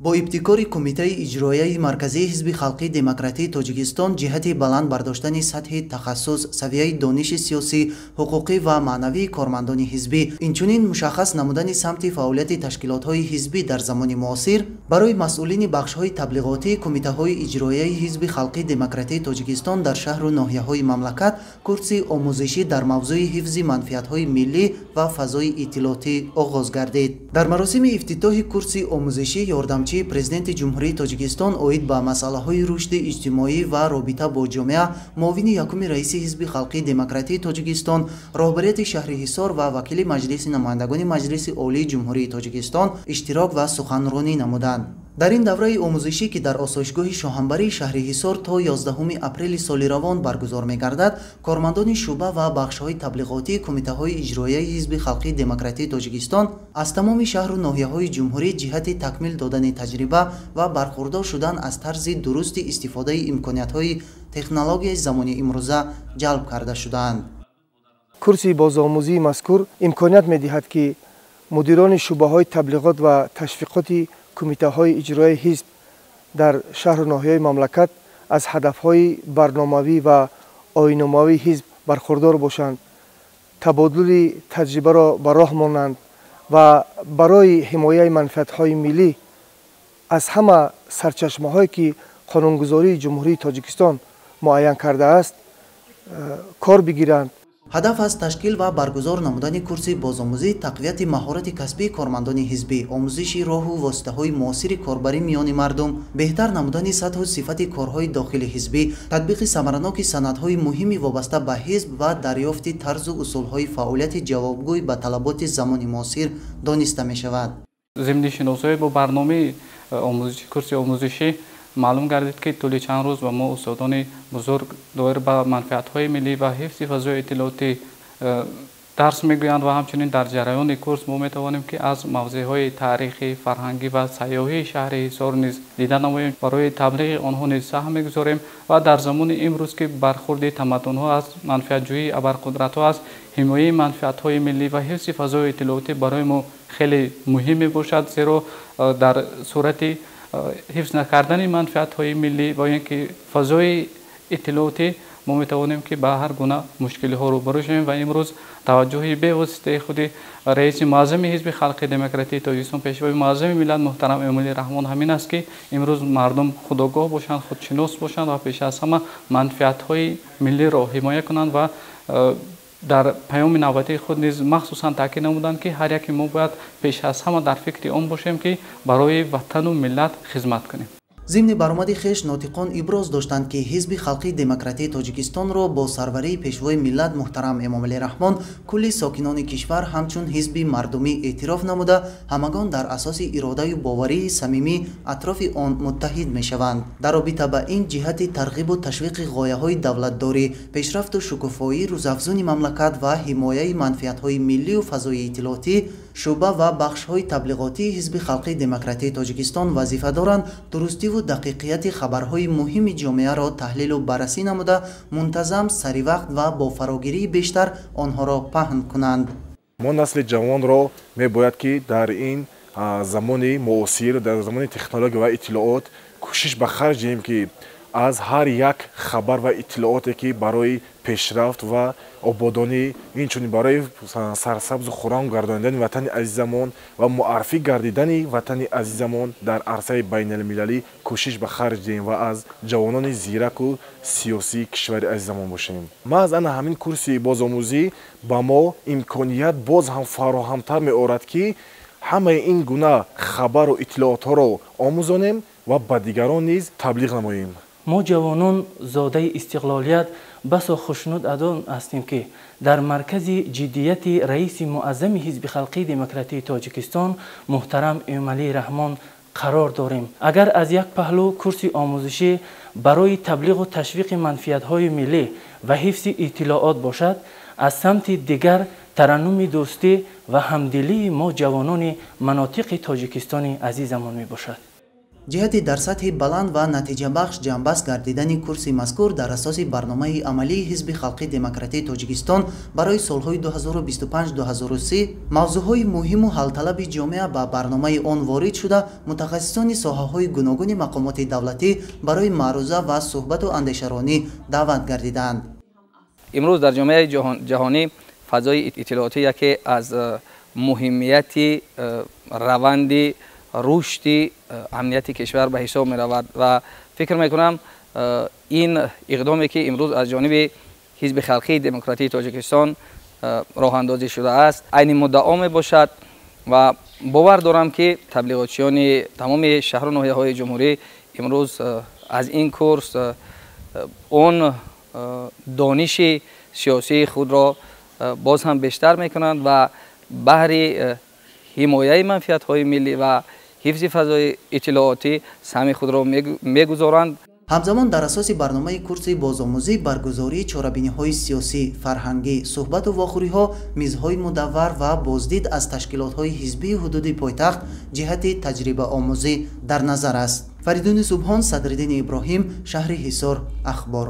Бо ибтикори Кумитаи иҷроияи Марказии Ҳизби халқии демократии Тоҷикистон ҷиҳати баланд бардоштани сатҳи тахассус, савияи дониши сиёсӣ, ҳуқуқӣ ва маънавии кормандони ҳизбӣ, инчунин мушаххас намудани самти фаъолияти ташкилотҳои ҳизбӣ дар замони муосир, барои масъулини бахшҳои таблиғотии кумитаҳои иҷроияи Ҳизби халқии демократии Тоҷикистон дар шаҳру ноҳияҳои мамлакат курси омӯзишӣ дар мавзӯи ҳифзи манфиатҳои миллӣ ва фазои иттилоотӣ оғоз гардид. Дар маросими ифтитоҳи курси омӯзишӣ ёрдамчии Президенти Ҷумҳурии Тоҷикистон оид ба масъалаҳои рушди иҷтимоӣ ва робита бо ҷомеа, муовини якуми раиси Ҳизби халқии демократии Тоҷикистон, роҳбарияти шаҳри Ҳисор ва вакили Маҷлиси намояндагони Маҷлиси Олии Ҷумҳурии Тоҷикистон иштирок ва суханронӣ намуданд. Дар ин давраи омӯзишӣ, ки дар осоишгоҳи Шоҳанбарии шаҳри Ҳисор то 11 апрели соли равон баргузор мегардад, кормандони шӯъба ва бахшҳои таблиғотии кумитаҳои иҷроияи Ҳизби халқии демократии Тоҷикистон аз тамоми шаҳру ноҳияҳои ҷумҳурӣ ҷиҳати такмил додани таҷриба ва бархурдор шудан аз тарзи дурусти истифодаи имкониятҳои технологияи замони имрӯза ҷалб карда шудаанд. Курси бозомӯзии мазкур имконият медиҳад, ки мудирони шӯъбаҳои таблиғот ва ташвиқоти кумитаҳои иҷроияи ҳизб дар шаҳру ноҳияҳои мамлакат аз ҳадафҳои барномавӣ ва оинномавии ҳизб бархурдор бошанд, табодули таҷрибаро ба роҳ монанд ва барои ҳимояи манфиатҳои миллӣ аз ҳама сарчашмаҳое, ки қонунгузории Ҷумҳурии Тоҷикистон муайян кардааст, кор бигиранд. Ҳадаф аз ташкил ва баргузор намудани курси бозомӯзӣ тақвияти маҳорати касбии кормандони ҳизбӣ, омӯзиши роҳу воситаҳои муосири корбарӣ миёни мардум, беҳтар намудани сатҳу сифати корҳои дохили ҳизбӣ, татбиқи самараноки санадҳои муҳими вобаста ба ҳизб ва дарёфти тарзу усулҳои фаъолияти ҷавобгӯй ба талаботи замони муосир дониста мешавад. Зимни шиносоӣ бо барномаи курси омӯзишӣ маълум гардид, ки тӯли чанд рӯз ба мо устодони бузург доир ба манфиатҳои миллӣ ва ҳифзи фазои иттилоотӣ дарс мегӯянд ва ҳамчунин дар ҷараёни курс мо метавонем, ки аз мавзеъҳои таърихӣ, фарҳангӣ ва сайёҳии шаҳри Ҳисор низ дида намоем, барои таблиғи онҳо низ саҳм мегузорем. Ва дар замони имрӯз, ки бархурди тамаддунҳо аст, манфиатҷӯии абарқудратҳо аст, ҳимояи манфиатҳои миллӣ ва ҳифзи фазои иттилоотӣ барои мо хеле муҳим мебошад, зеро дар сурати ҳифз накардани манфиатҳои миллӣ ва ин ки фазои иттилоотӣ мо метавонем, ки ба ҳар гуна мушкилиҳо рӯбарӯ шавем. Ва имрӯз таваҷҷӯҳи бевоситаи худи раиси муаззами Ҳизби халқи демократии Тоҷикистон, Пешвои муаззами миллат муҳтарам Эмомалӣ Раҳмон ҳамин аст, ки имрӯз мардум худогоҳ бошанд, худшинос бошанд ва пеш аз ҳама манфиатҳои миллиро ҳимоя кунанд. Ва дар паёми навбатии худ низ махсусан таъкид намуданд, ки ҳар яке мо бояд пеш аз ҳама дар фикри он бошем, ки барои ватану миллат хизмат кунем. Зимни баромади хеш нотиқон иброз доштанд, ки Ҳизби халқии демократии Тоҷикистонро бо сарварии Пешвои миллат муҳтарам Эмомалӣ Раҳмон кулли сокинони кишвар ҳамчун ҳизби мардумӣ эътироф намуда, ҳамагон дар асоси иродаю боварии самимӣ атрофи он муттаҳид мешаванд. Дар робита ба ин, ҷиҳати тарғибу ташвиқи ғояҳои давлатдорӣ, пешрафту шукуфоии рӯзафзуни мамлакат ва ҳимояи манфиатҳои миллию фазои иттилоотӣ, шӯъба ва бахшҳои таблиғотии Ҳизби халқии демократии Тоҷикистон вазифа доранд дурустиву дақиқияти хабарҳои муҳими ҷомеаро таҳлилу баррасӣ намуда, мунтазам, саривақт ва бо фарогирии бештар онҳоро паҳн кунанд. Мо насли ҷавонро мебояд, ки дар ин замони муосир, дар замони технология ва иттилоот кӯшиш ба харҷ диҳем, ки аз ҳар як хабар ва иттилооте, ки барои пешрафт ва ободонӣ, инчунин барои сарсабзу хуррам гардонидани ватани азизамон ва муаррифӣ гардидани ватани азизамон дар арсаи байналмилалӣ кӯшиш ба харҷ диҳем ва аз ҷавонони зираку сиёсии кишвари азизамон бошем. Маҳз ана ҳамин курси бозомӯзӣ ба мо имконият боз ҳам фароҳамтар меорад, ки ҳамаи ин гуна хабару иттилоотҳоро омӯзонем ва ба дигарон низ таблиғ намоем. Мо, ҷавонон зодаи истиқлолият, басо хушнуд аз он ҳастем, ки дар маркази ҷиддияти раиси муаззами Ҳизби халқии демократии Тоҷикистон муҳтарам Эмомалӣ Раҳмон қарор дорем. Агар аз як паҳлӯ курси омӯзишӣ барои таблиғу ташвиқи манфиатҳои миллӣ ва ҳифзи иттилоот бошад, аз самти дигар тараннуми дӯстӣ ва ҳамдилии мо, ҷавонони манотиқи Тоҷикистони азизамон мебошад. Ҷиҳати дар сатҳи баланд ва натиҷабахш ҷамъбаст гардидани курси мазкур дар асоси барномаи амалии Ҳизби Халқии Демократии Тоҷикистон барои солҳои 2025-2030 мавзӯъҳои муҳиму ҳалталаби ҷомеа ба барномаи он ворид шуда, мутахассисони соҳаҳои гуногуни мақомоти давлатӣ барои маъруза ва суҳбату андешаронӣ даъват гардидаанд. Имрӯз дар ҷомеаи ҷаҳонӣ фазои иттилоотӣ яке аз муҳимияти раванди рушди амнияти кишвар ба ҳисоб меравад ва фикр мекунам, ин иқдоме, ки имрӯз аз ҷониби Ҳизби Халқии Демократии Тоҷикистон роҳандозӣ шудааст, айни муддао мебошад ва бовар дорам, ки таблиғотчиёни тамоми шаҳру ноҳияҳои ҷумҳурӣ имрӯз аз ин курс он дониши сиёсии худро боз ҳам бештар мекунанд ва баҳри ҳимояи манфиатҳои миллӣ ва ҳифзи фазои иттилоотӣ саҳми худро мегузоранд. Ҳамзамон дар асоси барномаи курси бозомӯзӣ баргузории чорабиниҳои сиёсӣ, фарҳангӣ, суҳбату вохӯриҳо, мизҳои мудаввар ва боздид аз ташкилотҳои ҳизбии ҳудуди пойтахт ҷиҳати таҷрибаомӯзӣ дар назар аст. Фаридуни Субҳон, Садриддини Иброҳим, шаҳри Ҳисор, Ахбор.